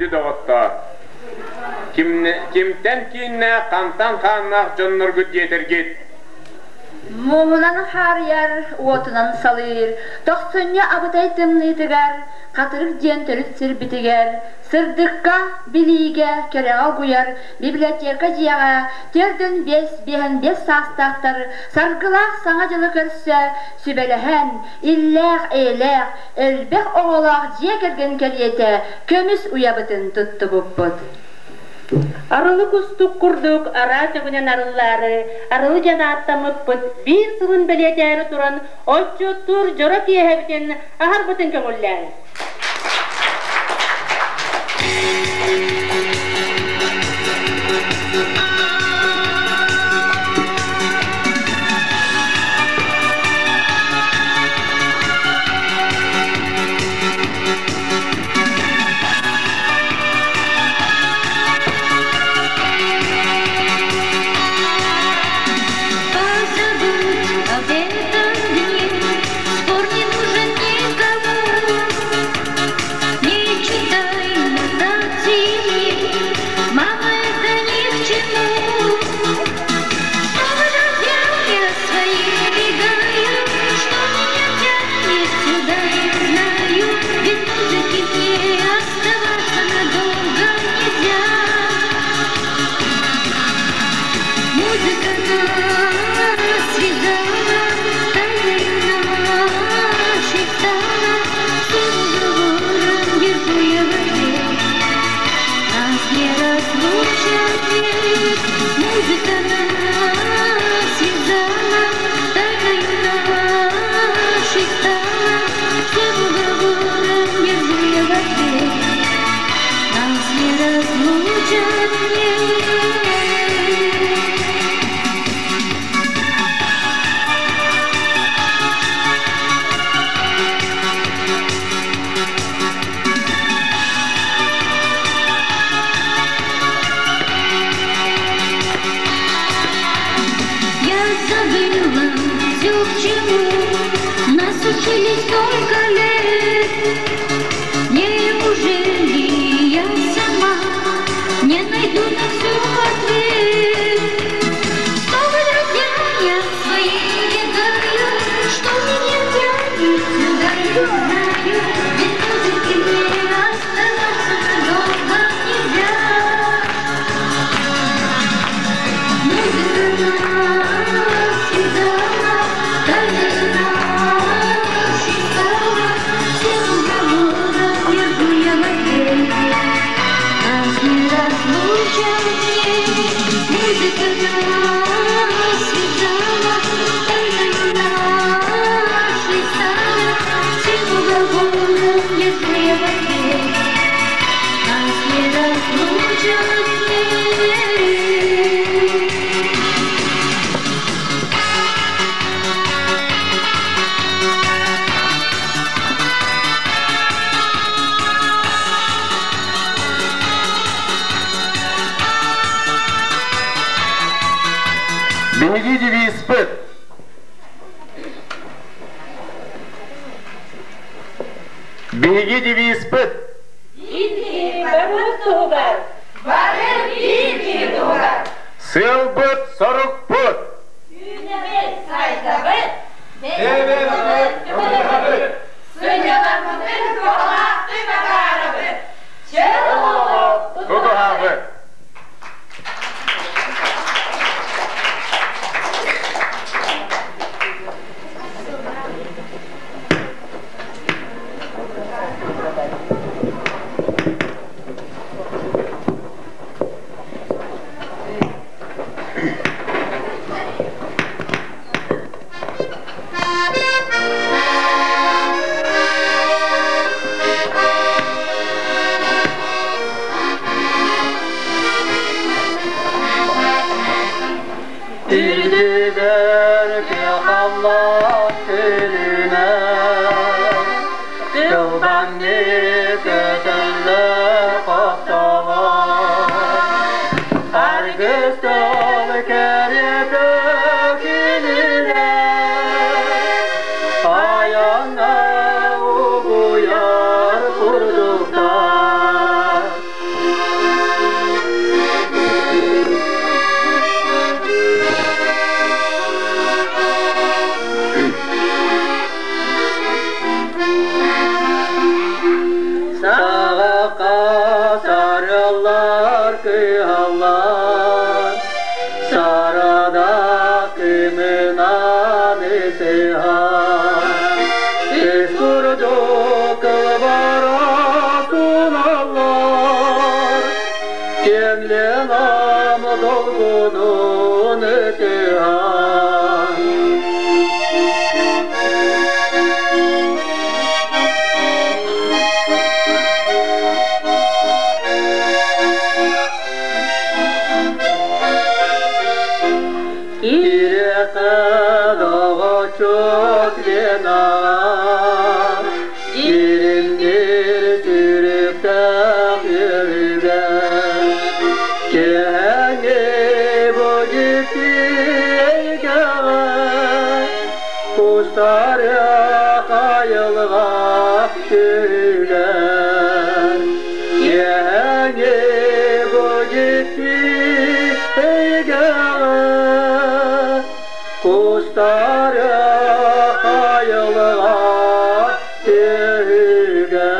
Күндү доҕоттоор, кимтэн кииннээх, хантан хааннаах дьонноргут диэтэргит? Муоһунан хаарыйар, уотунан салыыр, тохсунньу абытай тымныытыгар, Хатырык диэн төрүт сирбитигэр, сырдыкка, билиигэ, кэрэҕэ угуйар библиотека дьиэҕэ 45 55 саастаахтар саргылаах Саҥа дьылы көрсө сүбэлэһэн, иллээх-эйэлээх, элбэх оҕолоох дьиэ кэргэн кэриэтэ көмүс уйабытын туттубуппут. Арылы кустук курдук араас өҥүнэн арыллаары, арылы диэн ааттаммыппыт биир сылын бэлиэтээри туран отчуттуур дьоро киэһэбитин аһарбытын көҥүллээҥ. Позабудь об этом дне, Спор не нужен никому. Не читай нотации мне, Мама, это ни к чему. Снова друзья я свои убегаю, Что меня тянет сюда, я знаю, Без музыки мне оставаться надолго нельзя. Музыка нас связала, тайною нашей стала, Всем уговором держу я в ответ. Нас не разлучат век, Музыка нас связала, тайною нашей стала, Всем уговором держу я в ответ. Нас не разлучат век. Я забыла все, к чему нас учили столько лет. Неужели я сама не найду на все ответ? Снова друзья я свои убегаю, что меня тянет сюда, не знаю. Без музыки мне оставаться долго нельзя. Музыка нас связала, тайною нашей стала, Всем уговорам держу я в ответ. Нас не разлучат век, Музыка нас связала, тайною нашей стала, Всем уговорам держу я в ответ. Нас не разлучат век. Биһиги девизпит. Биһиги девизпит. Барыбыт туһугар! Бары биир киһи туһугар! Сыалбыт, сорукпут. Үүнэбит, сайдабыт! Бэйэбит көмөлөһөбүт! Сынньалаҥмытын туһалаахтык атаарабыт! Чөл олоҕу тутуһабыт! Киэҥ Ленам долгунун ытыһан. Кириэхэ доҕоччук Лена, Дьиримниир сүрүктээх үөрүүгэ, Киэһэҥҥи бу дьикти эйгэҕэ, Кустарыах айылҕа түһүгэр. Киэһэҥҥи бу дьикти эйгэҕэ, Кустарыах айылҕа түһүгэр.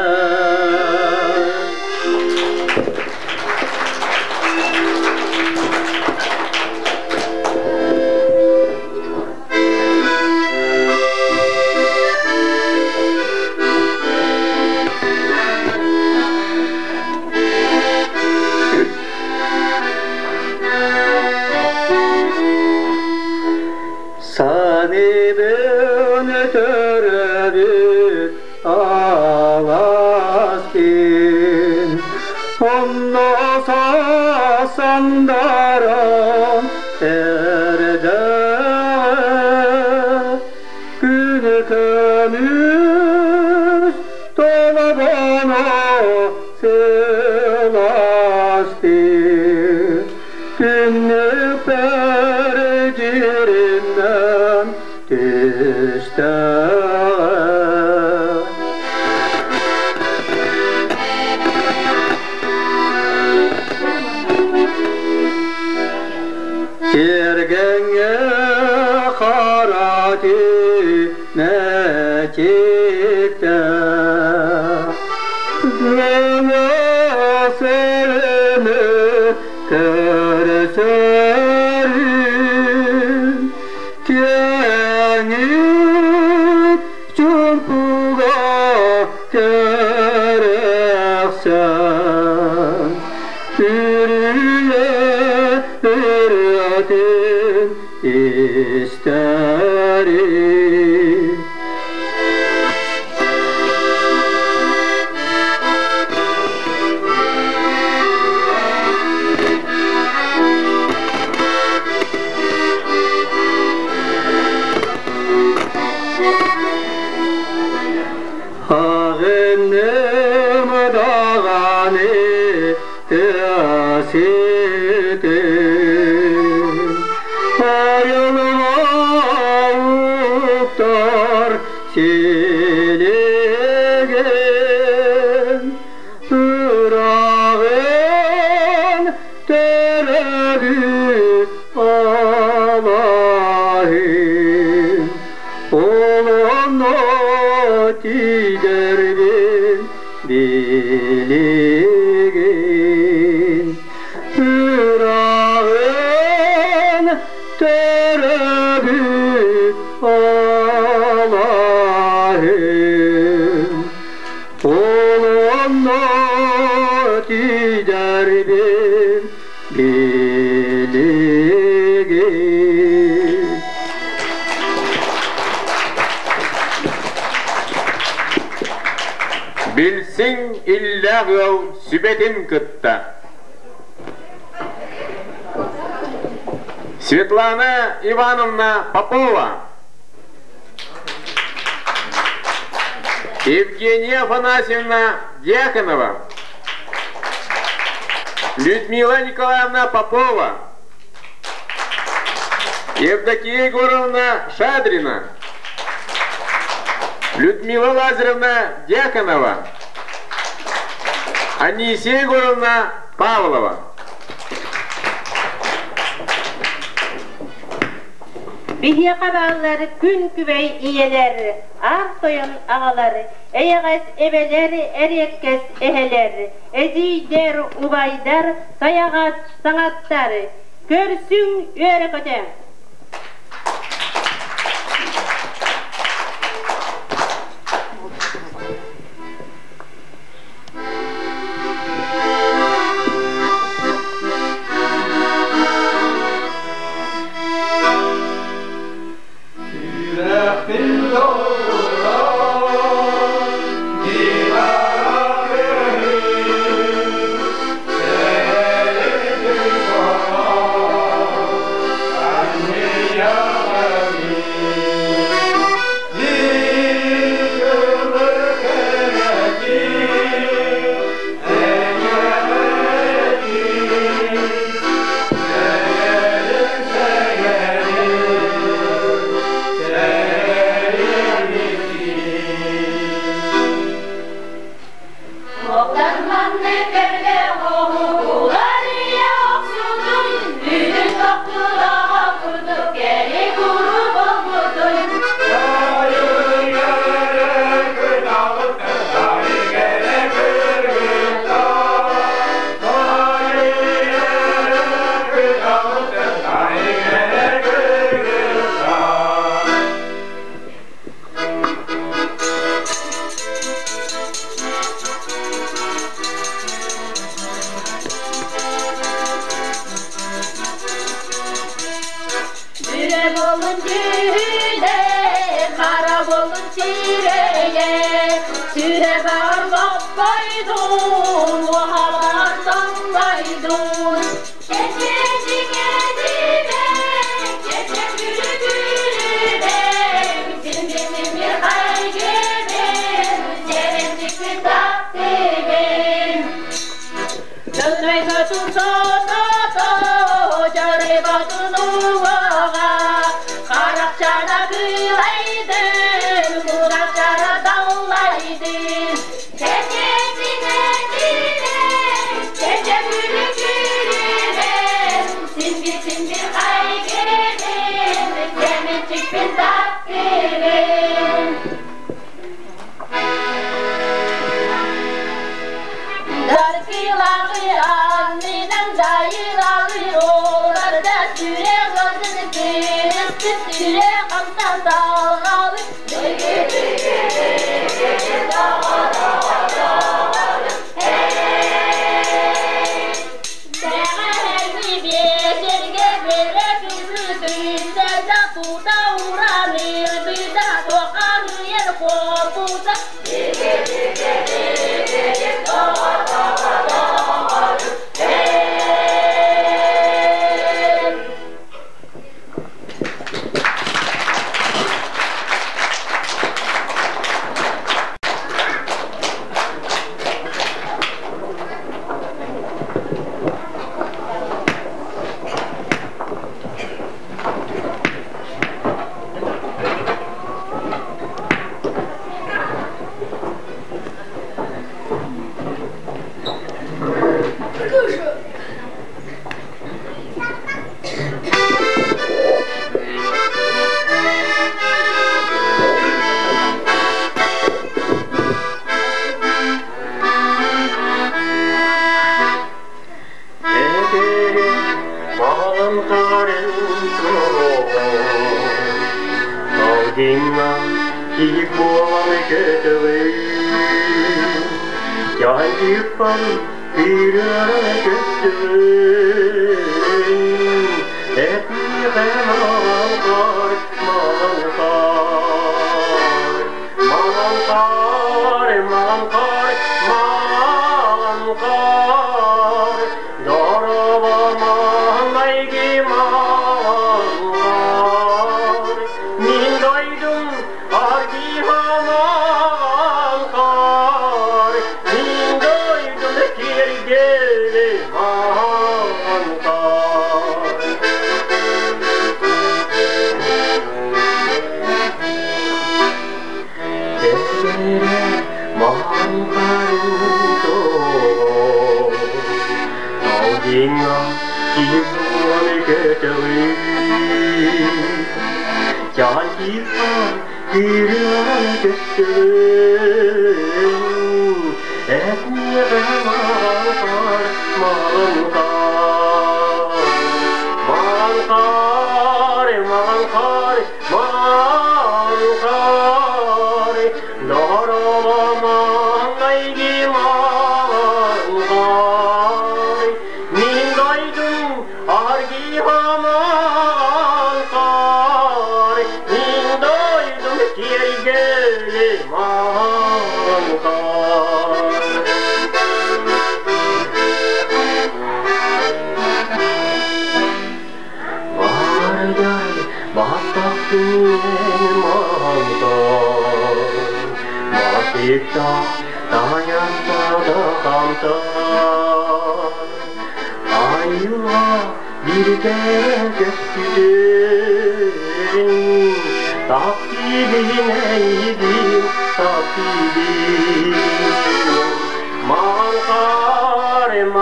Саныбын төрөбүт аласпын, Онно сасандаран эрдэҕэ, Күнү көмүс толобоно сыласты. Түннүкпэр дьиримнэн түстэҕэ. Тиэргэҥҥэ хара түнэчиктэ Гына сөрөнө көрсөрүн Киэҥи чуҥкуга кэрэхсээн Үрүйэ ырыатын истэрим. Аҕынным даҕаны тыа ситин Айылҕа уктар силигин Ыраҕын төрөбүт алаһын Олонно тиийдэрбин билигин Ыраҕын төрөбүт алаһын Олонно тиийдэрбин билигин. Билсиҥ иллээх ыал сүбэтин кытта. Светлана Ивановна Попова. Евгения Афанасьевна Дьяконова. Людмила Николаевна Попова. Евдокия Егоровна Шадрина. Людмила Лазаревна Дьяконова. Анисия Егоровна Павлова. Биһиэхэ бааллар күн күбэй ийэлэр, аар тойон аҕалар, эйэҕэс эбэлэр, эриэккэс эһэлэр, эдьиийдэр, убайдар, сайаҕас саҥаттар. Көрсүҥ үөрэ-көтө! Маннык эргэ оһугуларыйа охсутун, Бүтүн тохтулаҕа курдук кэри-куру буолбутун. Бүрэ болун дьүһүнэ, хара болун сирэйэ, сүрэ бар баппайдун, уһалар саммайдун. Чэчэ-чиҥэ дибэҥ, чэчэ күлү-күлүбэҥ, симби-симби хайгыбын, сэрэнчикпин таптыыбын. Дьоннойготун сотото, дьарыйбатын уоҕа, харахчана кыылайдын, курахчара даллайдын. Чэчэ-чиҥэ дибэҥ, чэчэ күлү-күлүбэҥ, симби-симби хайгыбын, сэмэнчикпин таптыыбын. Даркылағы аннынан дайылалы оларда сүре қыздын кырысты сүре қамтан салғалы. Бэҕэһэҥҥи биэчэргэ бэрэ кызы күнсэ тута уранырбыта тоқарыйар хопута. Эдэрэ маҕан харын Алдиҥҥа киһи буолан көтөҕүн Дьайыппар кыырара көстөҕүн Этиэхэ маҕан хаар, маҕан хаар, маҕан хаар, маҕан хаар, маҕан хаар, Дорова маҥнайгы маҕан хаар, Мин дойдум аргыһа маҕан хаар, Мин дойдум киэргэлэ маҕан хаар. Эдэрэ маҕан харын тоҕо, Алдиҥҥа киһи буолан көтөҕүн, Дьайыппар кыырара көстөҕүн, Этиэхэ маҕан хаар, маҕан хаар, маҕан хаар, маҕан хаар, маҕан хаар, Дорова маҥнайгы маҕан хаар, Мин дойдум аргыһа маҕан хаар, Мин дойдум киэргэлэ маҕан хаар. Бардай баттахтын мантан, Матыкта таянта хамтан, Айыла бирге көстүтүн, Таптибин эйигин, таптибин. Маҕан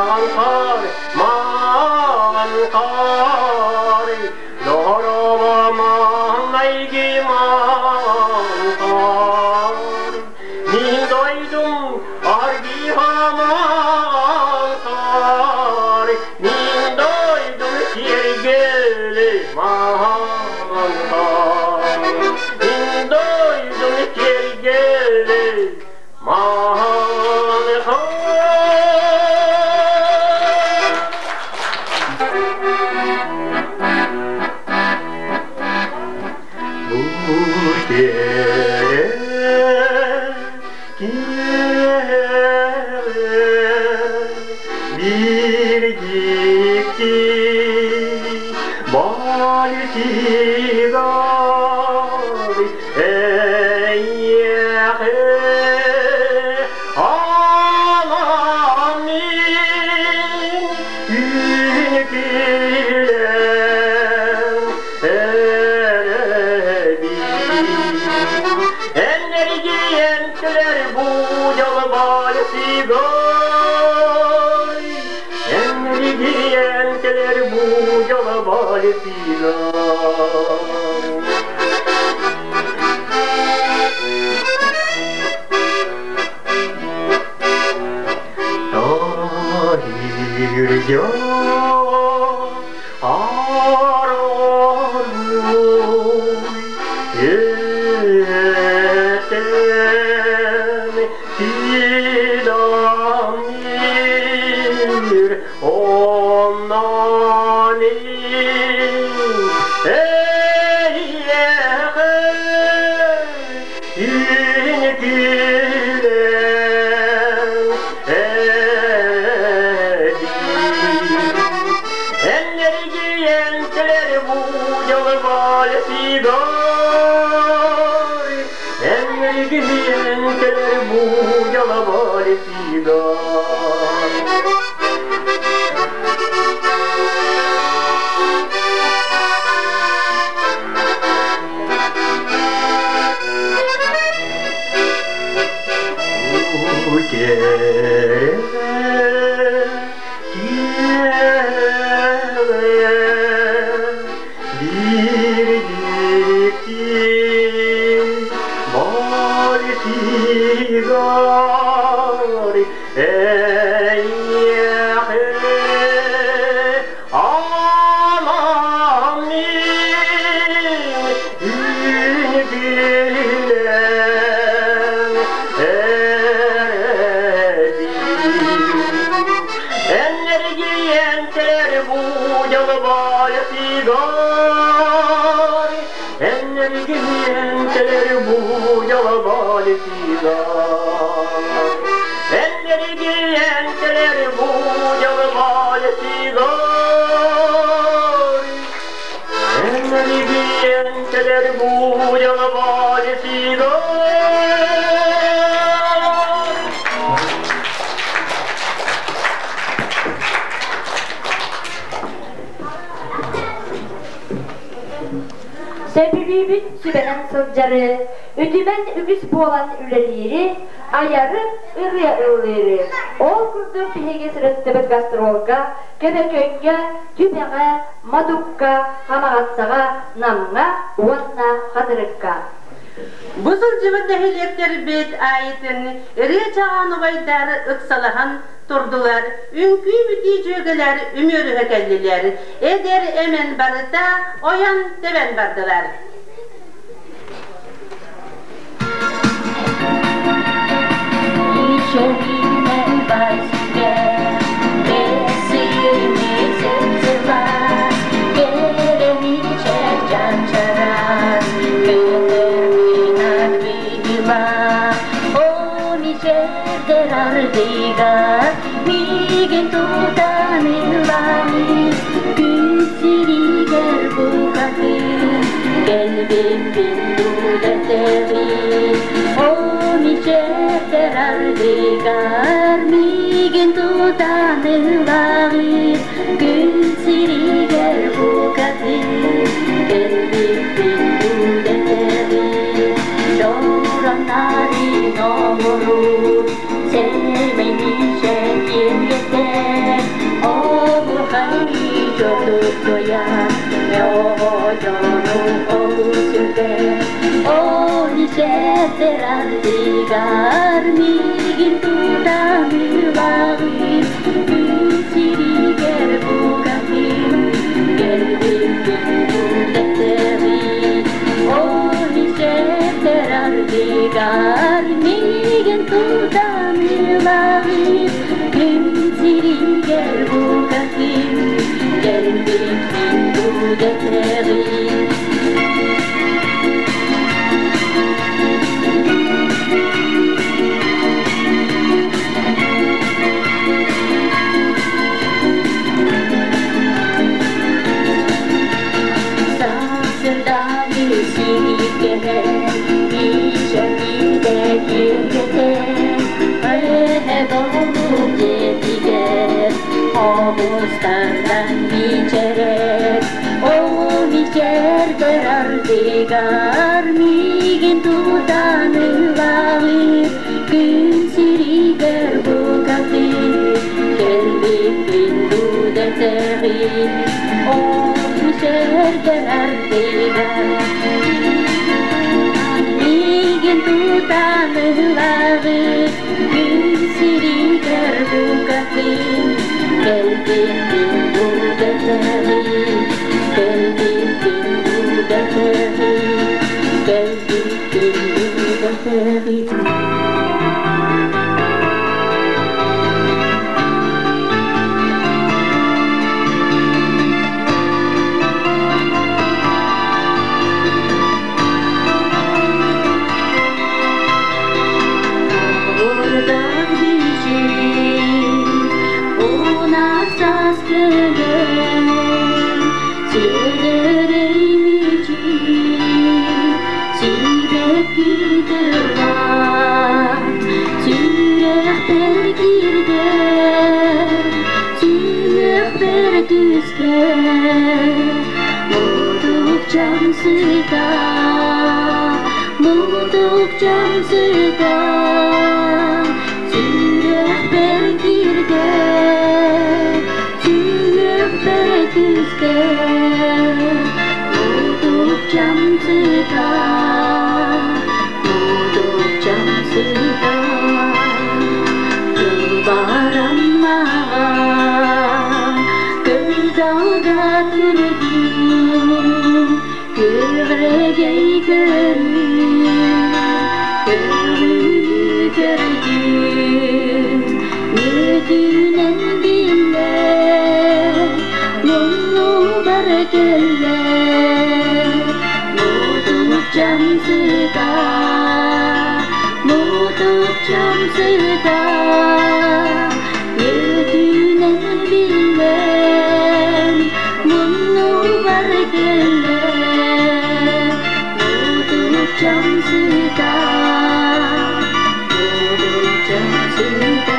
Маҥан хаар, маҥан хаар, Доҕорово маҥнайгы маҥан хаар. Мин дойдум аргыһа маҥан хаар, Мин дойдум киэргэлэ маҥан хаар. Мин дойдум киэргэлэ маҥан хаар. Bir gitti baltigar Эйиэхэ анааммын үҥкүүлээн эрэбин. Энергиен кэлэр бу дьолбой сигой, Энергиен кэлэр бу дьолбой сигой. Таһирдьа араллый этэн тиданир оннан эйиэхэ үҥкүүлээн Энергиен кэлэр бу дьолбой сигой, Энергиен кэлэр бу дьолбой сигой. Сөбүлүүбүт сүбэнэн сылдьары, үтүмэн үгүс буолан үлэлиири, айары, ырыа ыллыыры. Ол курдук биһиги сырыттыбыт гастролга, Көбөкөҥҥө, Түбэҕэ, Модукка, Хамаҕаттаҕа, Намҥа уонна Хатырыкка. Бу сылдьыбыт нэһилиэктэрбит аайытын ырыа чаҕаан убайдар ыксалаһан турдулар, үҥкүү-битии дьүөгэлэр үмүөрүһэ кэллилэр, эдэр эмэн барыта ойон-тэбэн бардылар. Мигин тутан ыллаҕын, күн сиригэр букатын кэлбиппин дуудэтэҕин. О мичээрдэр ардыгар миигин тутан ыллаҕын, күн сиригэр букатын кэлбиппин дуудэтэҕин. Чороннарын оҥоруу, сэмэй мичээр киэргэтэр. Отчету я, Ол мигин тутанылагын, Күн сиригэр букатын кэлбиппин бу дэтэҕин. Ол ишетер ардыгар мигин тутанылагын, Күн сиригэр букатын кэлбиппин бу дэтэҕин. Сарсырдааны сириккэһэ, Ишэтиде киргэтэ, Эһэ долу дьиэтигэр, Хомустардан мичэрэр, Ол мичэрдэр ардыгар Миигин тутан ылаҕыт, Күн сиригэр букатын Кэлбиппин бу дэтэҕин. Ол мичэрдэр ардыгар Миигин тутан ылаҕыт, Күн сиригэр букатын Кэлбиппин бу дэтэҕин, Кэлбиппин бу дэтэҕин, Кэлбиппин бу дэтэҕин. Ордах бичик, у нас аскыгын, Сиэдэрэй мичик, сибэкки тыла, Сүрэхпэр киирдэ, сүһүөхпэр түстэ, Мутукчам сыта, мутукчам сыта, Сүрэхпэр киирдэ, сүһүөхпэр түстэ, Мутукчам сыта, мутукчам сыта, Кылбараммаҕа көй далга түрдүн, Күрэгэй көрүн, көрүнү көрдүн, Мүтүнэн биллэр, муннубар кэллэр, Мутукчам сыта, мутукчам сыта, Мүтүнэн биллэр, муннубар кэллэр, Мутукчам сыта, мутукчам сыта.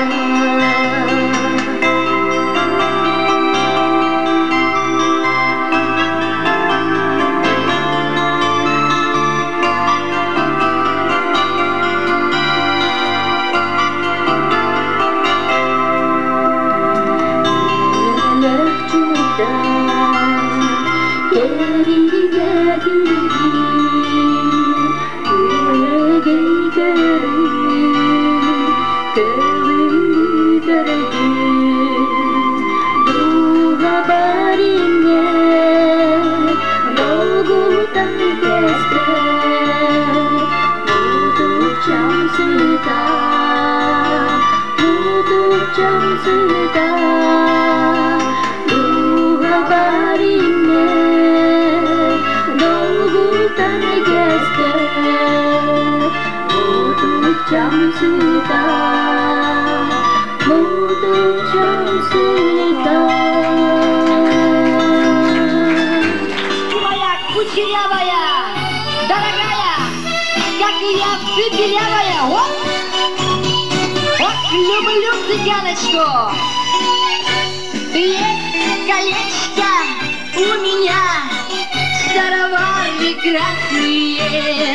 Өлөх чугдан кэригэ күлгүн, Күрэгэй көрүн, көҕүлү көрдүн, Дууһа бариҥҥэ долгутан кэстэ, Мутукчам сыта, мутукчам сыта, Дууһа бариҥҥэ долгутан кэстэ, Мутукчам сыта, мутукчам сыта. Моя кучерявая, дорогая, как и я цепелявая. Оп! Вот люблю цыганочку. Есть колечко у меня, шаровары красные.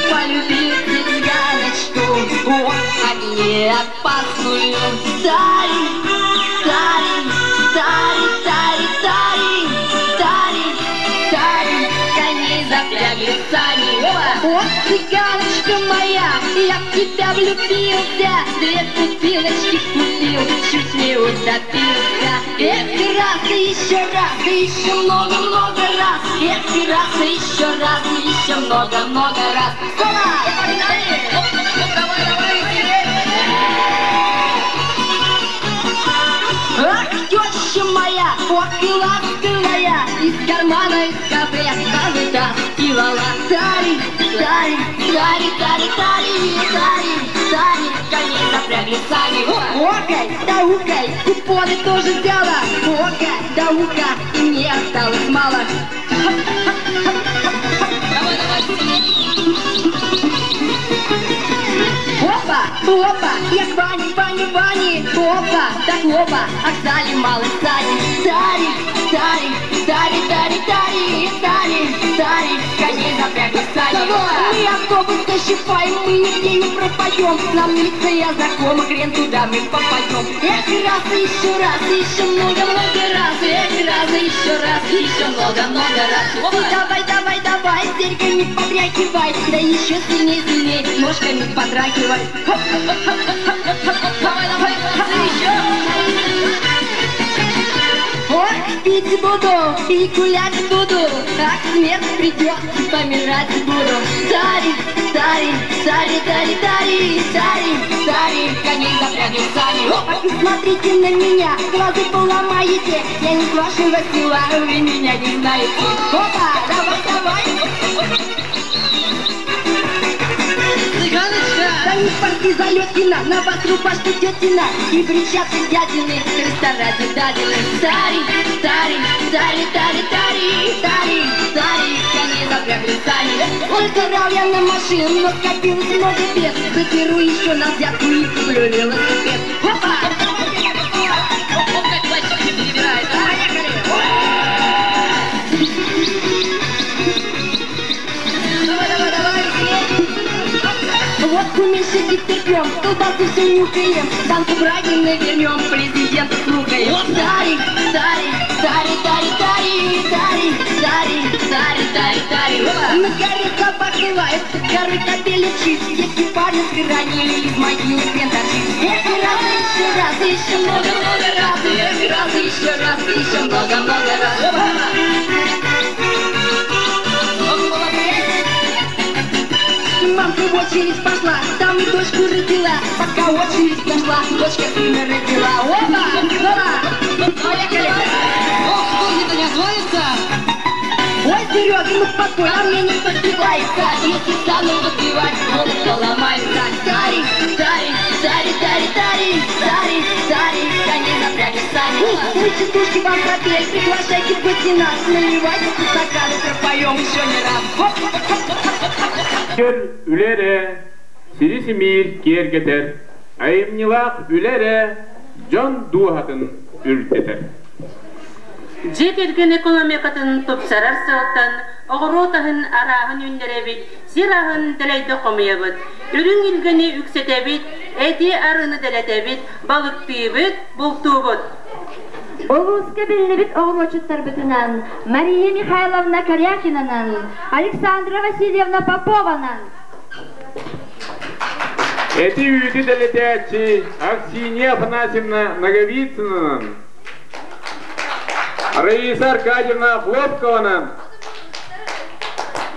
Полюбил цыганочку, вот огнеопасную. Тари, тари, тари, тари, тари. Ох, цыганочка моя, я в тебя влюбился, две бутылочки купил, чуть не утопился. Эх, раз и еще раз, и еще много-много раз. Эх, раз и еще раз, и еще много-много раз. Соло! Погнали! Давай, давай, Ах, теща моя, ох и ласковая, из кармана из кафе вытаскивала. Тари, тари, тари, тари, тари, тари, тари, коней запрягли сани. Окай, да укай, купоны тоже взяла. Ока, да ука, и мне осталось мало. Давай, давай, Опа, опа, я к Ване, Ване, Ване, опа, так опа, а к зале малый сани. Тари, тари, тари, тари, тари, тари, тари, коней запрягли сани. Мы автобус защипаем, мы нигде не пропадем, нам милиция знакома, хрен туда мы попадем. Эх, раз, и еще раз, и еще много-много раз, эх, раз, и еще раз, и еще много-много раз. Ты давай, давай, давай, серьгами потряхивай, да еще сильнее, сильнее, ножками подрагивай. Давай, давай, еще! Ох, пить буду и гулять буду, как смерть придет, помирать буду. Тари, тари, тари, тари, тари, тари, тари, коней запрягли в сани. Ах, смотрите на меня, глазы поломаете, я не с вашего села, вы меня не знаете. Опа, давай, давай! Цыганочка! Да не порти залеткина, на вас рубашка тетина, и бричатся дядины, Христа ради дадины. Тари, тари, тари, тари, тари, тари, тари, коней запрягли сани. Ой, зарал я на машину, но скопилось много бед, заберу еще на взятку и куплю велосипед. Опа! Он как плащики перебирает, а? Поехали! Давай, давай, давай, Водку меньше теперь пьем, колбасу все нюхаем, банку браги навернем, президента слухаем. Тари, тари, тари, тари, тари, тари, тари, тари, тари, тари. На горе собаки лают, под горой кобели чист, дети парня схоронили, из могилы хрен торчит. Эх, раз, еще раз, еще много-много раз, эх, раз, еще раз, еще много-много раз. Мамка в очередь пошла, там и дочку родила, пока очередь дошла, дочка сына родила. Опа! Опа! Поехали! Ох, студни-то не освоится! Ой, Серега, ну спокойно, а мне не подпевается, если стану подпевать, голос поломается. Тари, тари, тари, тари, тари, тари, тари, коней запрягли сани. Мы частушки вам пропели, приглашайте в гости нас, наливайте по стакану, пропоем еще не раз. Хоп, хоп, хоп, хоп, хоп, хоп. Үлэ эрэ, сири симиир киэргэтэр, айымньылаах үлэ эрэ, дьон дууһатын үрдэтэр. Дьиэ кэргэн экономикатын тупсарар сыалтан оҕуруот аһын арааһын үүннэрэбит, сир аһын дэлэйдэ хомуйабыт, үрүҥ илгэни үксэтэбит, эти арыыны дэлэтэбит, балыктыыбыт, бултуубут. Улууска биллибит оҕуруочуттарбытынан Мария Михайловна Корякинанан, Александра Васильевна Попованан. Эти үүтү дэлэтээччи Аксинья Афанасьевна Ноговицынанан, Раиса Аркадьевна Хлопкованан,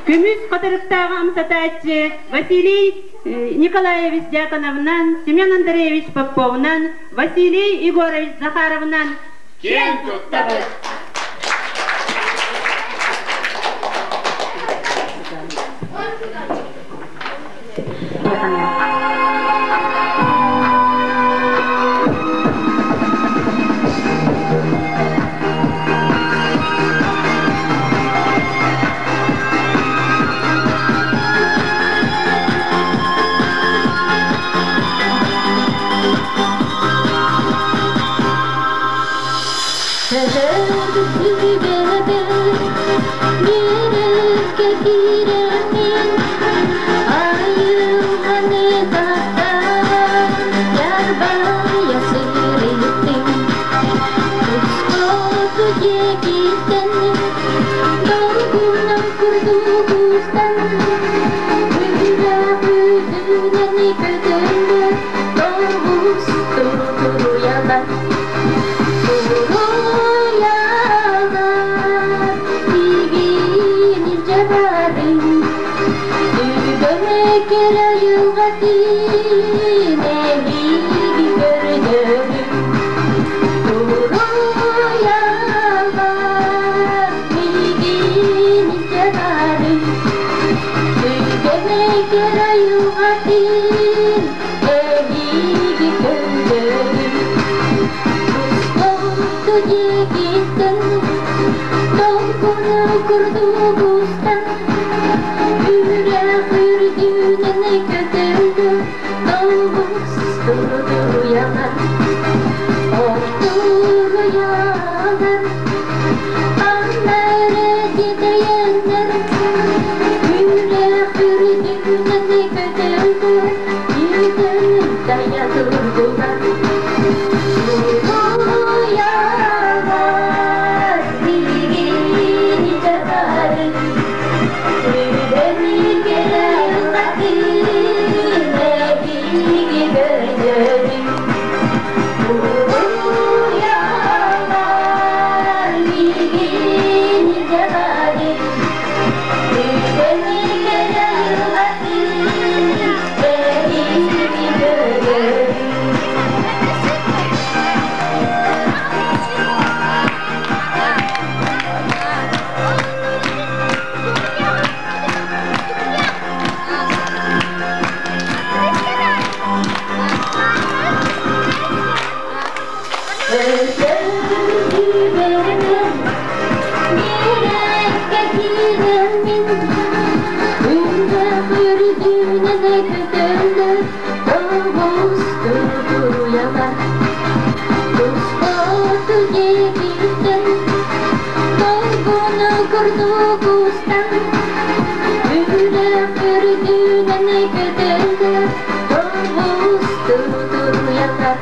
Көмүс хатырыктааҕы амсатааччы Василий Николаевич Дьяконовынан, Семен Андреевич Поповынан, Василий Егорович Захаровынан киэн туттабыт! курдук устан, Үрэх үрдүнэн көтөллөр тоҕус туруйалар. Ортуруйалар ханна эрэ тиэтэйэллэр, Үрэх үрдүнэн көтөллөр үтэн-дайа турдулар. Туруйалар биһигини дьабарын, Түгэни кэлэ эһиги көрдөрүҥ. Туруйалар биһигини дьабарын, Түгэни кэлэ эһиги көрдөрүҥ. Биэрэккэ киирэммин, үрэх үрдүнэн көтөллөр тоҕус туруйалар. Туспоту диэкиттэн долгуну курдук устан, үрэх үрдүнэн көтөллөр тоҕус туруйалар.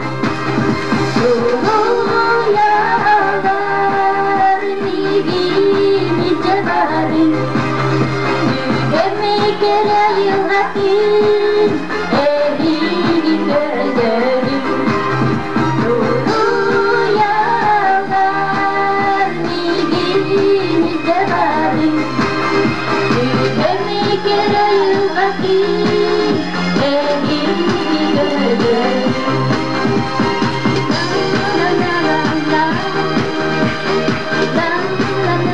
Туруйалар миигин илдьэ барыҥ, Түгэми кэрэ айылҕатын эһиги көрдөрүҥ. Туруйалар миигин илдьэ барыҥ, Түгэми кэрэ айылҕатын эһиги көрдөрүҥ. La la la la la la la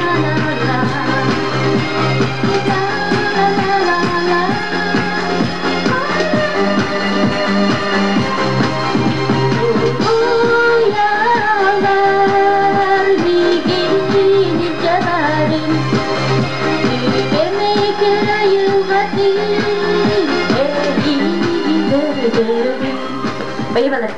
la la la Туруйалар миигин илдьэ барыҥ, Түгэмэй кэрэ айылҕатын эһиги көрдөрүҥ. Поехали.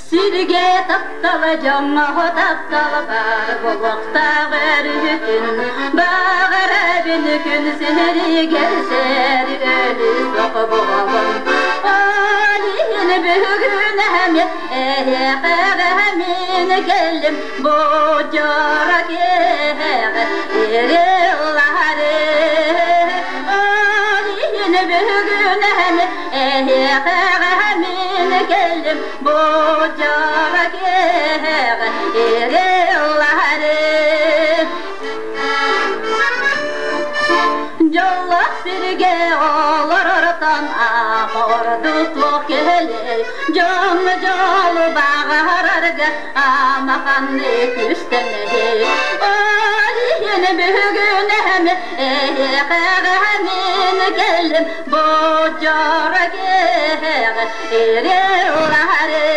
Сиргэ таптала дьоҥҥо таптала баар буолуохтаах өрүһүтүн баҕарабын күн сиригэр сэр өлүс буолун Ол иһин бүгүн эмиэ эһиэхэ мин кэллим бу дьоро киэһэҕэ ириллаһары Ол иһин бүгүн эмиэ эһиэхэ мин кэллим бу дьоро киэһэҕэ ириллаһары Дьоллоох сиргэ олорортон ама ордук туох кэлэй Дьоҥҥо дьолу баҕарарга ама ханнык күстэнэй Ол иһин бүгүн эми эһиэхэҕэ мин кэллим бу дьоро киэһэҕэ ириллаһары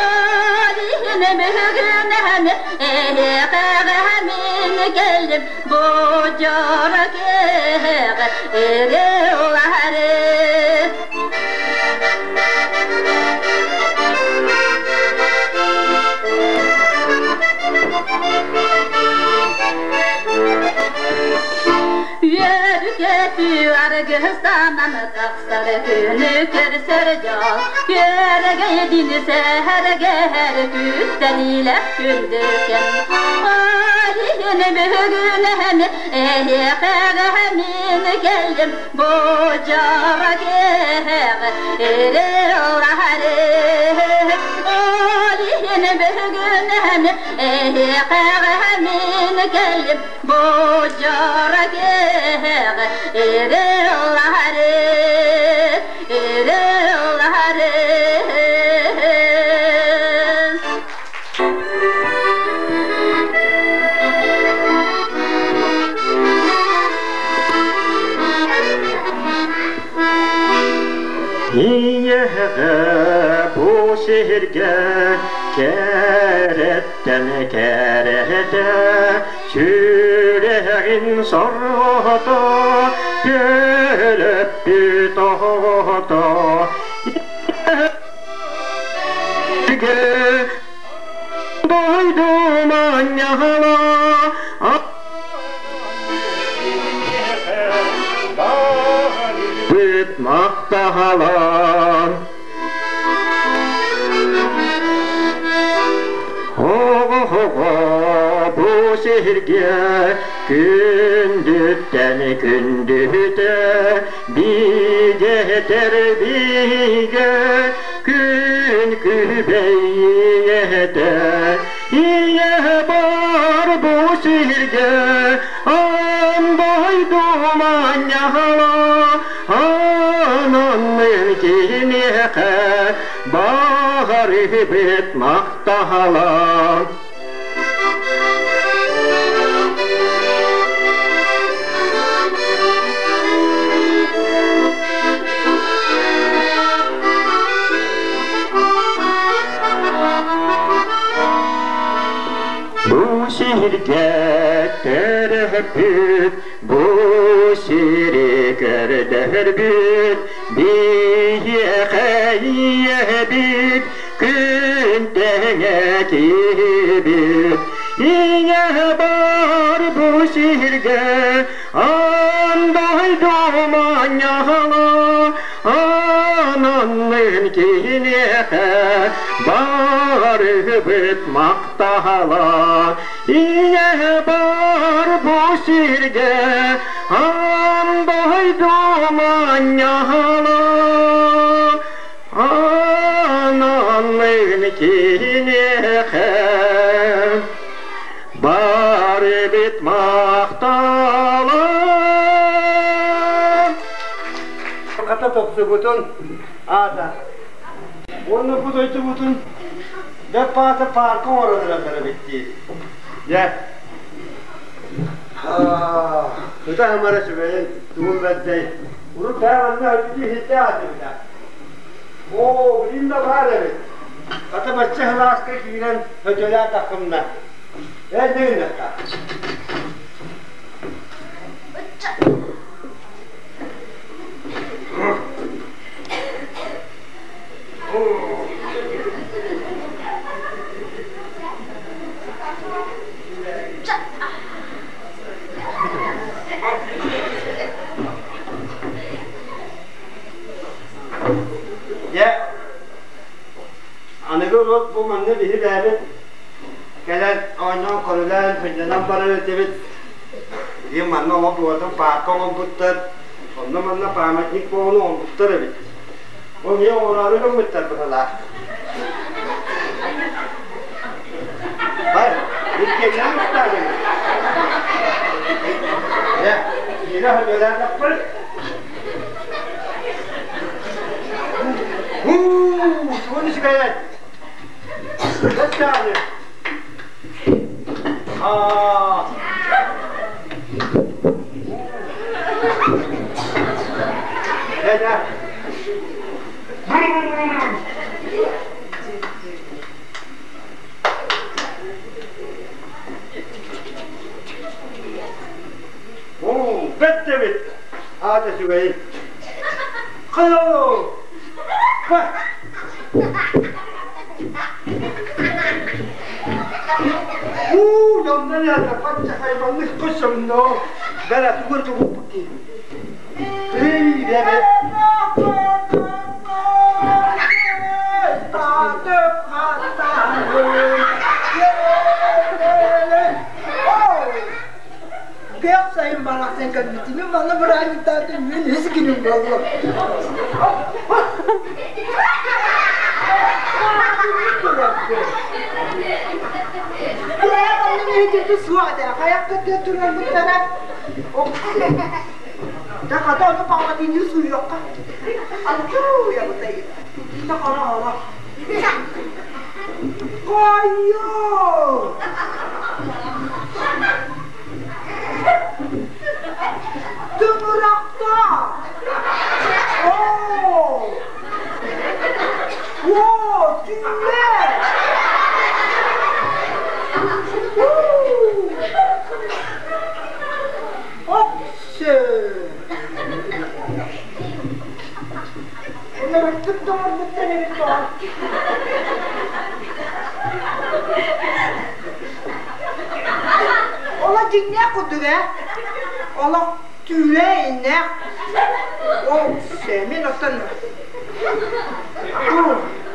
Ол иһин бүгүн эми эһиэхэҕэ мин кэллим бу дьоро киэһэҕэ ириллаһары Үөрүкэтүү аргыстанан тахсар күнү көрсөр дьол Күөрэгэй сэһэргэһэр күүттэниилэх күндүкэн Ол иһин бүгүн эми эһиэхэҕэ мин кэллим бу дьоро киэһэҕэ ириллаһары Ол иһин бүгүн эми эһиэхэҕэ мин кэллим бу дьоро киэһэҕэ ириллаһары ириллаһары Ийэҕэ бу сиргэ кэрэттэн кэрэтэ, сүрэҕин сорҕото, төлөппүт оҕото. Дойду манньаҕала Бүт махтаһалан Оҕо-оҕо бу сиргэ күндүттэн күндүтэ бигэ бигэ күн күбэйиэтэ ийэ бар бу сиргэ аан дойду манньаҕала ананнын киниэхэ баҕарыһыбыт махтаһала. Бу сиргэ төрөппүт, бу сири көрдөһөрбүт, биһиэхэ ийэбит, күн тэҥэ киһибит. Ийэ бар бу сиргэ аан дойду манньаҕала, ананнын киниэхэ барыбыт махтаһала. Ийэ бар бу сиргэ аан дойду манньаҕала, Ананнын киниэхэ барыбыт махтала. Хата топсубутун аата. Уонна бу дойдубутун бэт паата парка оҥорон эрэллэр эбит дии. Дьэ. Ыта хамара сүбэйин тугун бэрдэй. Урут бэйэм анна өтүтү иһитте аатыбыта. Оо, билим да баар эбит. Хата бачча сылааска киирэн хөдьөлөөтөххүнэ. Эн не гыннахха? Дьэ, аныгы урут бу манна биһи бэйэбит кэлэн оонньоон көрүлээн сынньанан барар этибит. Билигин манна олох уотун паарка оҥорбуттар, онно манна памятник буолан оҥорбуттар эбит. Бу эмиэ оҥороору гыммыттар быһалаах. Бар, иккиэннээн устаадыҥ. Дьэ, киирэ хөдөлөөтөхпүт. Уу, тугун үчүгэйэй. Бэттээни. Аа. Дьэ, Оо, бэрт эбит! Аата үчүгэйин. Хайоо! Уу, дьоннор яата бачча хайбаннык көссөмнөө. Бэрэ тугур тугуппут дии. Эй, бэбэ. Кыах сайын барахсан кэлбитин манна бырааһынньыктаатын мин үс күнүм буолла. Хата ону паҕатыынньы суруйуохха. Антуя бутайы. Хара-хара. Хойо! Тыҥырахта! Оо! Түүлэ! Оксө! Ынырыктык тоҥорбуттар эбит доҕор. Олох дьиҥнээх курдук ээ. Олох түүлэ иннээх. Ол мин оттон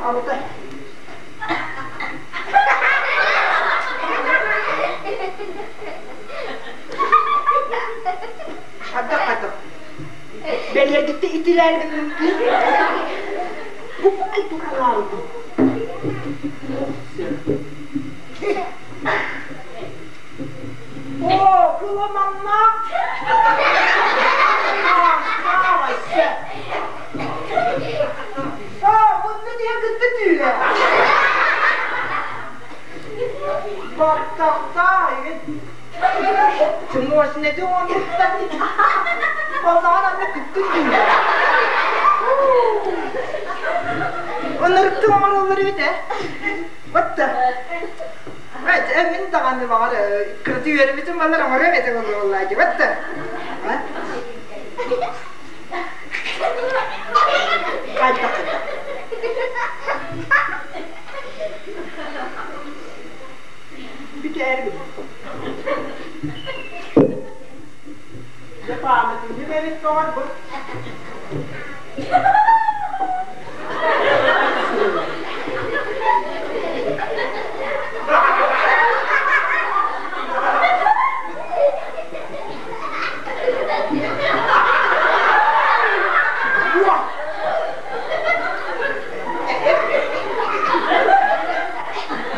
алта. Хадах хадах. Бэлиэтикте итилэрин бу тукалаабытым. О, кыламанна! Аа, мунну диэн кытта түүлэ. Баттахтаа, Мощнети оҥорбуттар. Оннооҕор анна күттүн дии. Ынырыктык оҥороллор эбит ээ. Батта. Мин даҕаны баҕар кыраты үөрэммитим балар оҥоруом этэ буоллаа дии. Батта. Хайдах хайдах. Бүтээрбин. Дьэ пааматынньык эбит доҕорбут.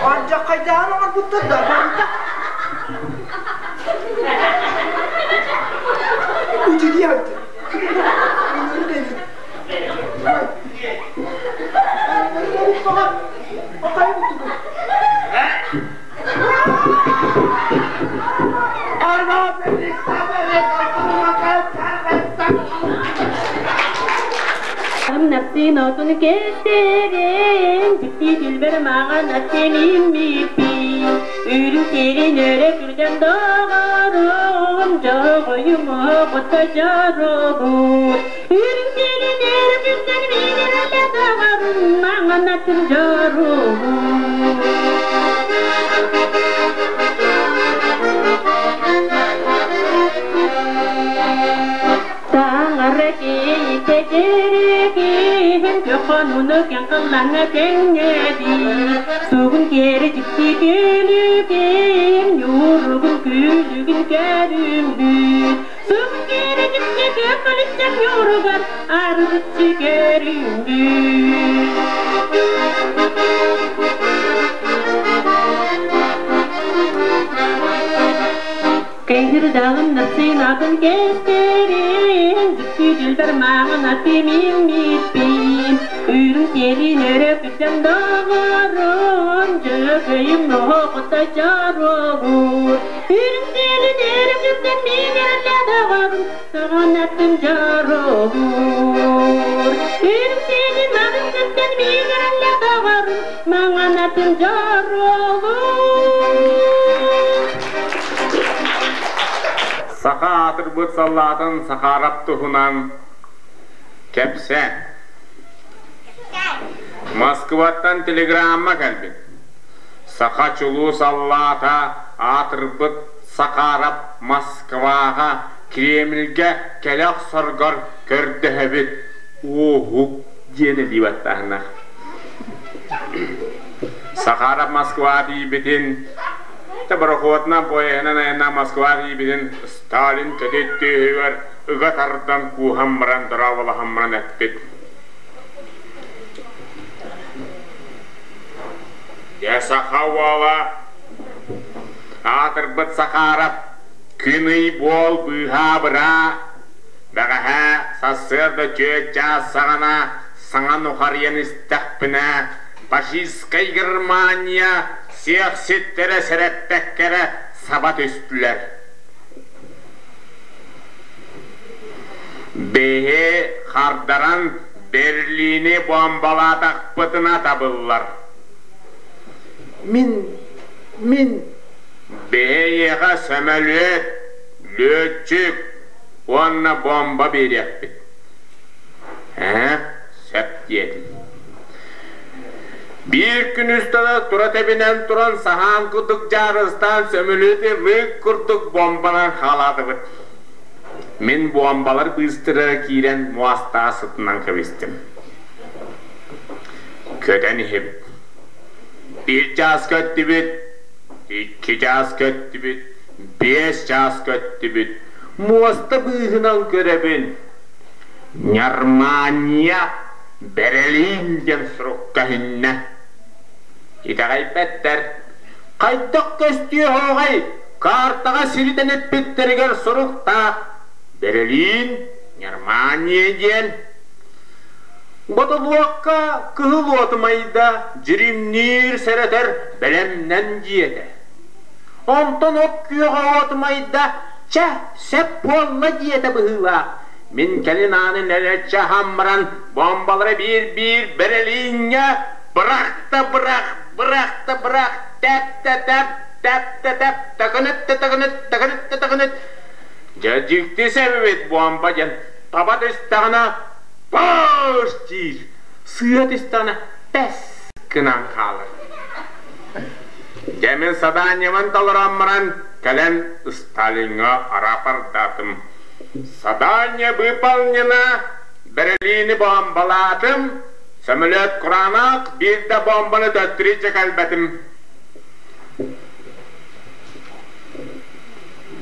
Алдьархайдаан оҥорбуттар да барыта. Удивляйте. Нартын отун кэстерен, дьикти дилбэр маҥан аттемиммиппин, Үрүҥ сирин өрө күрдэн доҕорум, дьоҕойум оҕото дьоробут. Үрүҥ сирин өрө күрдэн миинэрэлэ доҕорум, маҥан аттым дьоробут. Таҥара киһитэ дьэрэгиһин көхөнуну кэҥ кыллаҥа тэҥнэбит. Сугун киэри дьикти күлүгүн, ньууругун күлүгүн көрүммүт. Сугун киэри дьикти көкөлүттэн ньууругар аргыччы көрүммүт. Кэйгирдаҕын сыынатын кэстерин, Дьикти дьүлбэр маҥан атымиммиппин, Үрүҥ сиэлин өрө күтэн доҕорун, Дьөкөйүм оһоҕута дьоруобур. Үрүҥ сиэлин өрө күтэн мин эрэллэ доҕорун, Саҥан аттым дьоруобур. Үрүҥ сиэлин маҥан күтэн мин эрэллэ доҕорун, Маҥан аттым дьоруобур. Саха аатырбыт саллаатын Сахаров туһунан кэпсээ. Москваттан телеграмма кэлбит. Саха чулуу саллаата аатырбыт Сахаров Москваҕа Кремльгэ кэлэ охсоргор көрдөһөбүт. Уоһук диэн илии баттааһыннаах. Сахаров Москва тиийбитин Борохуотунан поеһынан айаннаан Москва тиийбитин Сталин кэтит түөһүгэр ыга тардан кууһан баран дорооболоһон баран эппит: «Дьэ, саха уола, аатырбыт Сахаров, күн-ый буол быыһаа-быраа, бэҕэһээ сарсыарда түөрт чаас саҕана саҥа нухарыйан истэхпинэ, фашистскай Германия сиэхситтэрэ сэрэппэккэ эрэ саба түстүлэр. Биһи хардаран Берлини бомбалаатахпытына табыллар. Мин, мин Биһиэхэ сөмөлүөт, лүөччүк уонна бомба биэриэхпит. Ээ, сөп диэтим. Биир күн устата тура тэбинэн туран саһаан курдук дьаарыстаан сөмөлүөтү лыык курдук бомбанан хаалаатыбыт. Мин буомбалар быыстара киирэн муостаҕа сытынан кэбистим. Көтөн иһэбит. Биир чаас көттүбүт, икки чаас көттүбүт, биэс чаас көттүбүт. Муоста быыһынан көрөбүн. Ньармаанньа Бэрэлиин диэн сурукка иһиннэ. Итэҕэйбэттэр. Хайдах көстүө оһоҕой? Картаҕа сиритэн эппиттэригэр суруктаах Бэрэлиин, Германия диэн. Ботулуокка кыһыл уоту майда дьиримниир сэрэтэр бэлэмнэн диэтэ. Онтон от күөҕэ уоту майда чэ, сөп буолла диэтэ быһыылаах. Мин кэлин ааны нэлэччи аһан баран бомбалары биир-биир Бэрэлииҥҥэ бырах да бырах, бырах да бырах, тэп да тэп, тэп да тэп, такыныт да такыныт, такыныт да такыныт. Дьэ дьикти сэбибит буомба диэн таба түстэҕинэ паш диир, сыа түстэҕинэ пэс гынан хаалар. Дьэ мин садаанньабын толорон баран кэлэн Сталиҥҥа рапордаатым. Задание выполнено, Берлини бомбалаатым, самолет кураанах, биир да бомбаны төттөрү кэлбэтим.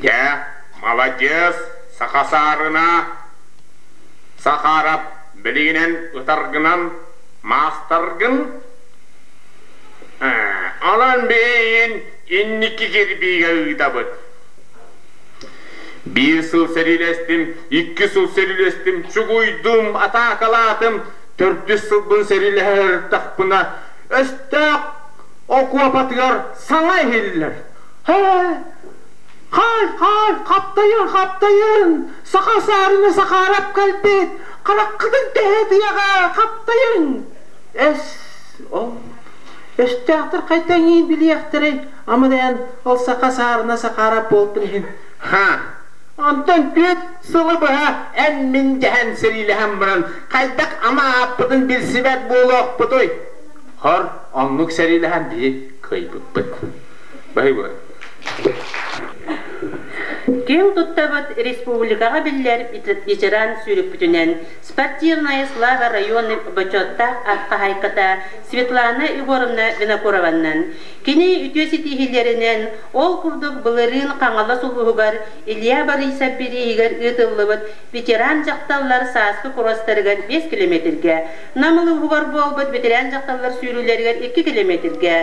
Дьэ, маладьыас, саха саарына, Сахаров билигинэн ытаргынан маастаргын, онон биһиги инники кирбиигэ ыытабыт. Биир сыл сэриилэстим, икки сыл сэриилэстим, чугуйдум, атаакалаатым, төрдүс сылбын сэриилэһэ өстөөх окуопатыгар саҥа иһиллэр. Хай, хай, хаптайын, хаптайын, саха саарыны Сахаарап кэлбит, хараххытын тэһэ тыаҕа, хаптайын. Эс, ол өстөөхтөр хайдах билиэхтэрэй, Ама дээн ол саха саарына сахаарап буолтун иһин ха онтон түөрт сылы быһа эн мин дэһэн сэриилэһэн баран хайдах ама ааппытын билсибэт буолуохпутуй хор оннук сэриилэһэн биһи кыайбыппыт баһыйбыт Киэҥ туттабыт республикаҕа биллэр ветеран сүүрүкпүтүнэн Спортивная слава районы бочуоттаах ат хаһаайката Светлана Егоровна Винокурованнан Кини үтүө ситиһиилэринэн, ол курдук былырыын Хаҥалас улууһугар Илья Борисов бирииһигэр ыытыллыбыт ветеран дьахталлар сааскы куростарыгар 5 километргэ, Нам улууһугар буолбут ветеран дьахталлар сүүрүүлэригэр 2 километргэ,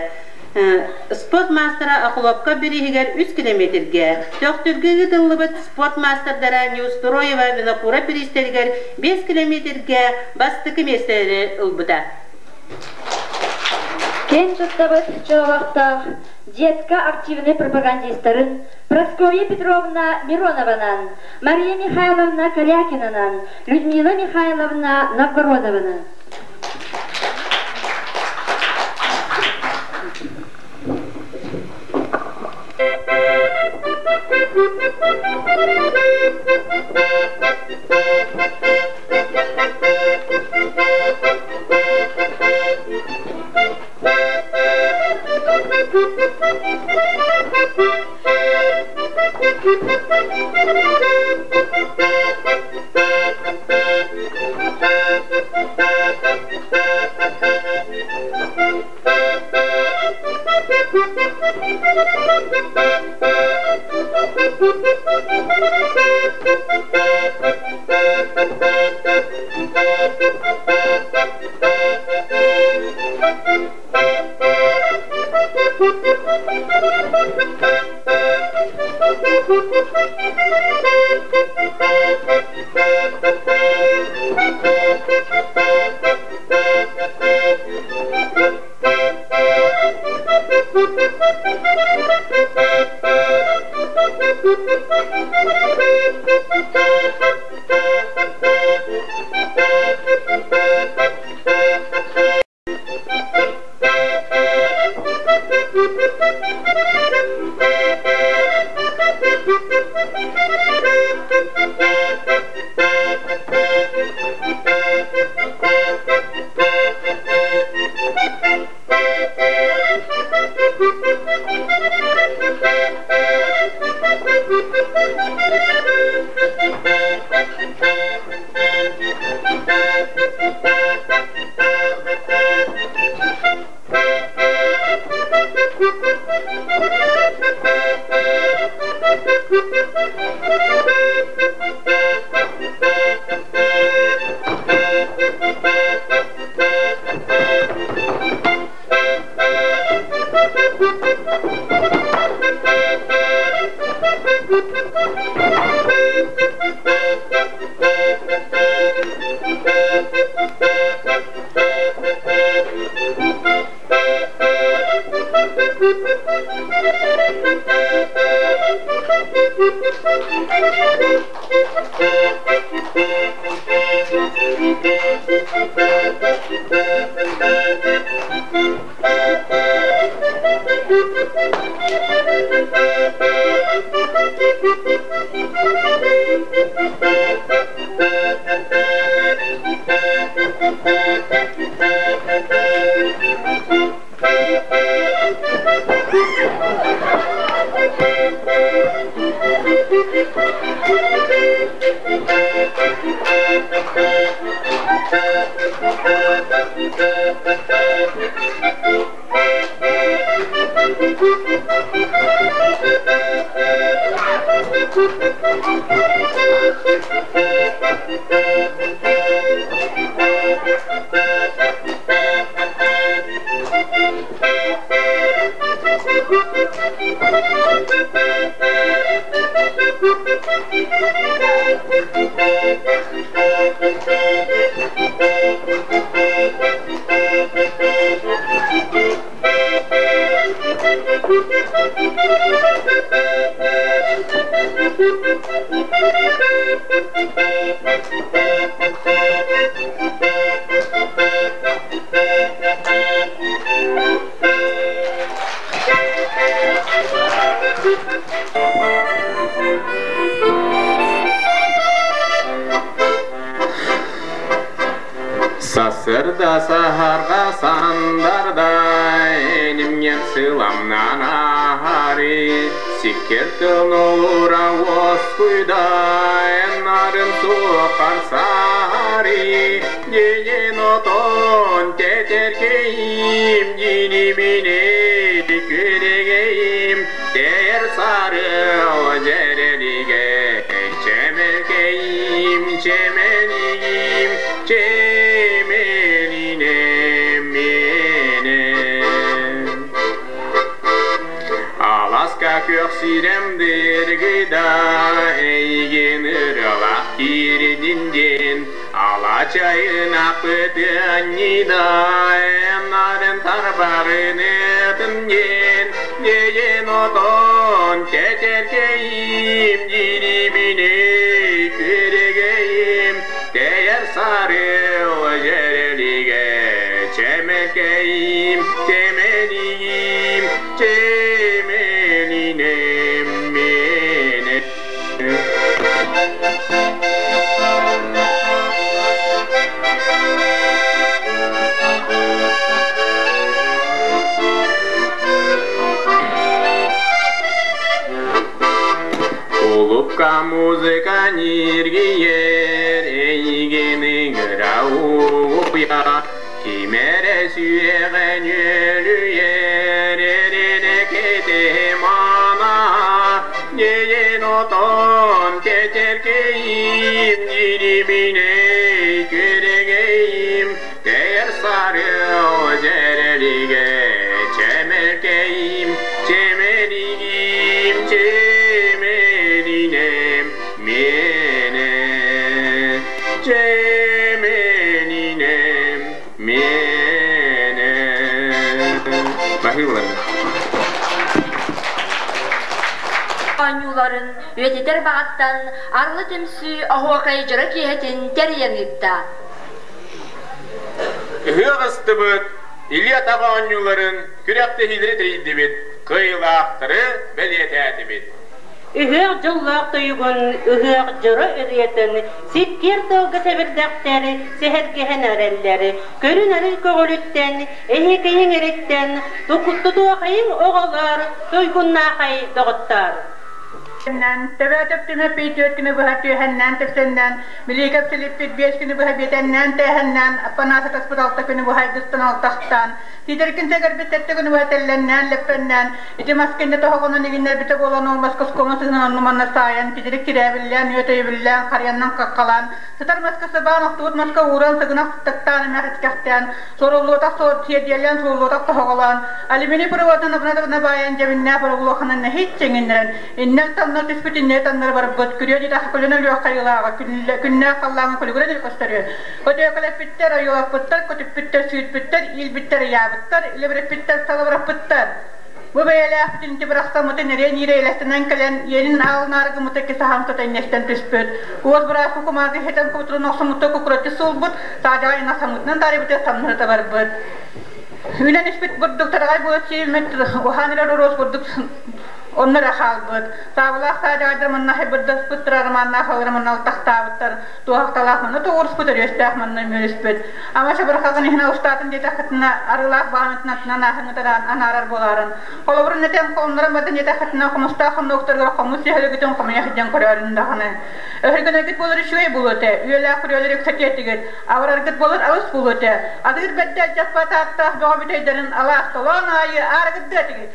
спорт маастара Охлопков бирииһигэр 3 километргэ, Төхтүргэ ыытыллыбыт спорт маастардара Неустроева Винокуров бириистэригэр 5 километргэ бастакы миэстэлэри ылбыта. Киэн туттабыт дьоллоохтоох детка активнай пропагандистарын Прасковья Петровна Миронованан, Мария Михайловна Корякинанан, Людмила Михайловна Новгородованан. Сарсыарда саһарга сандарда энимҥэ сыламнан аһары сиккэр тыллуура уоскуйда нарын суохар саһары диэн отон тэтэркэйим дьиримине күөрэгэйим тэр сары дьэрэлигэ чэмэлкэйим чэмэлигим чэмэлине мене Аласка күөх сирэм дыргыда эйигин ыралаах киирдин диэн Алачайын аппытыанньыда нарын тарбарынытын диэн диэн отон тэтэркэйим дьирибине күөрэгэйим тэйэр сарыл дьэрэлигэ чэмэлкэйим чэмэлигим чэмэлинем мене. Улукка музыка ньиргийэр, эйигин ыҥыра угуйа, ким эрэ сүрэҕин үөлүйэр, эрэнэ кэтэһимана, диэн отон тэтэркэйим, дьирибинэй күөрэгэйим, тэйэр сарыал дьэрэлигэ чэмэлкэйим, чэмэлигим, чэмэлинем мене, чэмэлинем мене. Баһыылар. Оонньууларын үйэтитэр баҕаттан Арылы түмсүү оһуокай дьоро киэһэтин тэрийэн ыытта. Ыһыах ыстыбыт, илии-атах оонньууларын, күрэхтэһиилэри тэрийдибит, кыайыылаахтары бэлиэтээтибит. Ыһыах дьоллоох тойугун, ыһыах дьоро ырыатын сиккиэр тылга сэбирдэхтэр сэһэргэһэн эрэллэр. Көрүн-ары көҕүлүттэн, эһиэкэйиҥ эриттэн, тутуохайыҥ оҕолор, туйгуннаахай доҕоттоор. Төбөөтөп түмэппий түөрт күнү быһа түөһэннээн тэпсэннээн, Билиикэп Силиппит биэс күнү быһа биэтэннээн тээһэннээн, Аппанаас атаспыт алта күнү быһа айгыстан алтахтаан, Тиитэркин сэгэрбит сэттэ күнү быһа тэллэннээн лэппэннээн, ити мас кэннэ тоһоҕонон игиннэрбитэ буолан ол маска оскуома сыһынан онну-манна саайан, титирик тирээбиллээн, үөт өйөбүллээн, харыйаннан хаххалаан, сытар маска сыбаан, охтубут маска ууран, сыгынах тыктаан эмэх итикэхтээн, суоруллуотах суор сиэрдийэлээн суоллуотах тоһоҕолоон, алюминий проводынан абына-табына баайан дьэбиннээх боробулуоханан нэһииччэ иҥиннэрэн, иннэл таннар түспүт иннэ таннар барбыт, күрүө диэтэххэ көлөнө өлүөх хайыылааҕа, күннээх халлааҥҥа күлүгүрэн көстөрүө. Көтүөкэлэппиттэр, ойуулаппыттар, көтүппүттэр, сүүрпүттэр, иилбиттэр, ыйаабыттар, илэбирэппиттэр, салыбыраппыттар. Бу бэйэлээхпитин ити бырахсаммытын эриэн иирэ элэстэнэн кэлэн, иэнин аалынаары гыммыта икки саһаан сыта иннэстэн түспүт. Уот быраас кукумааты иһитэн кубутурун охсуммута кукураччы суолбут, саадьаҕай ына саммытынан таарыйбыта самныта барбыт. Үүнэн испит бурдук тараҕай буола сиэммит, уһаан эрэр оруос бурдук Онно эрэ хаалбыт. Саабылаах саадьаҕайдар манна хайбырдаспыттар, арамааннаах аллара манна алтахтаабыттар, туоһахталаах манна тоҕуоруспут, өрүөстээх манна үмүөрүспүт. Ама чабырҕаҕын иһин алыстаатын диэтэххитинэ, арыылаах баанытын аттынан ааһыҥҥытараан анаарар буолааран. Холобурун этэн холоннорон бардан диэтэххитинэ, хомустаах хоннуоктарыгар хомус сүһэлэгитин хомуйа сылдьан көрөөрүн даҕаны. Өһүргэнэргит буолар үчүгэй буолуо этэ, үйэлээх күрүөлэр үксэтиэ этигит, абараргыт буолар алыс буолуо этэ. Атыыр бэрдэ алдьаппат ааттаах бөҕө бүтэйдэрин алаас толоон аайы аарыгырдыа этигит.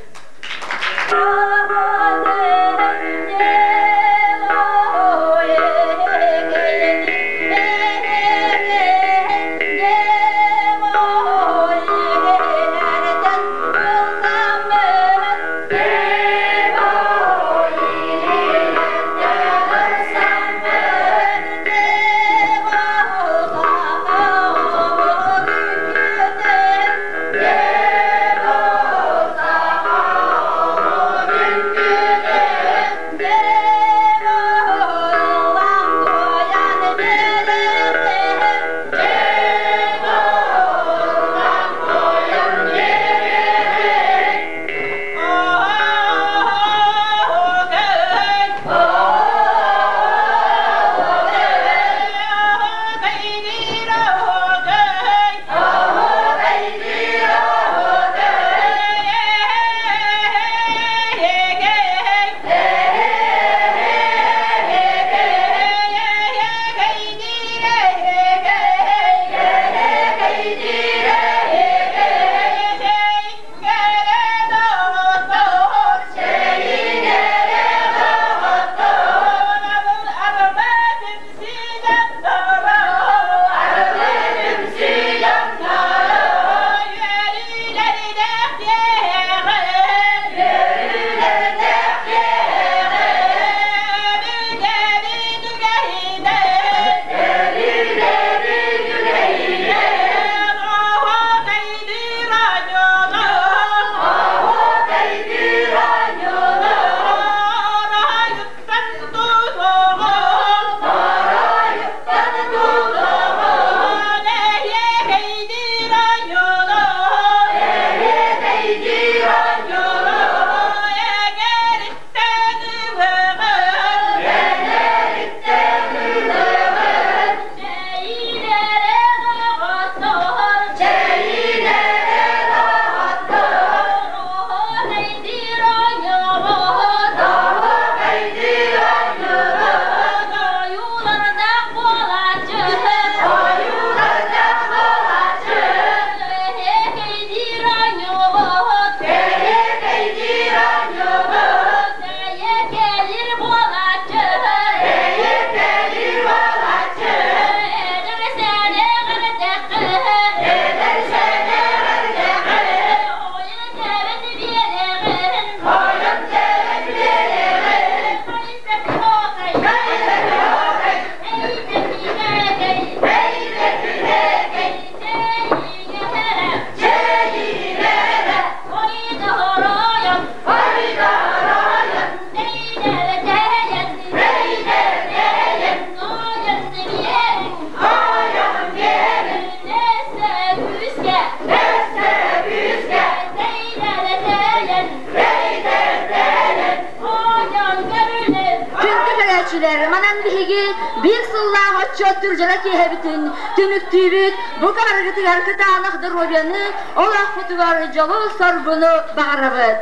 Күндү көрөөччүлэр, манан биһиги биир сыллаах отчуоттуур дьоро киэһэбитин түмүктүүбүт. Бу барыгытыгар кытаанах доруобуйаны, олохпутугар дьолу-соргуну баҕарабыт.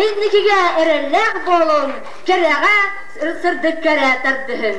Инникигэ эрэллээх буолуҥ, кэрэҕэ, сырдыкка эрэ тардыһыҥ.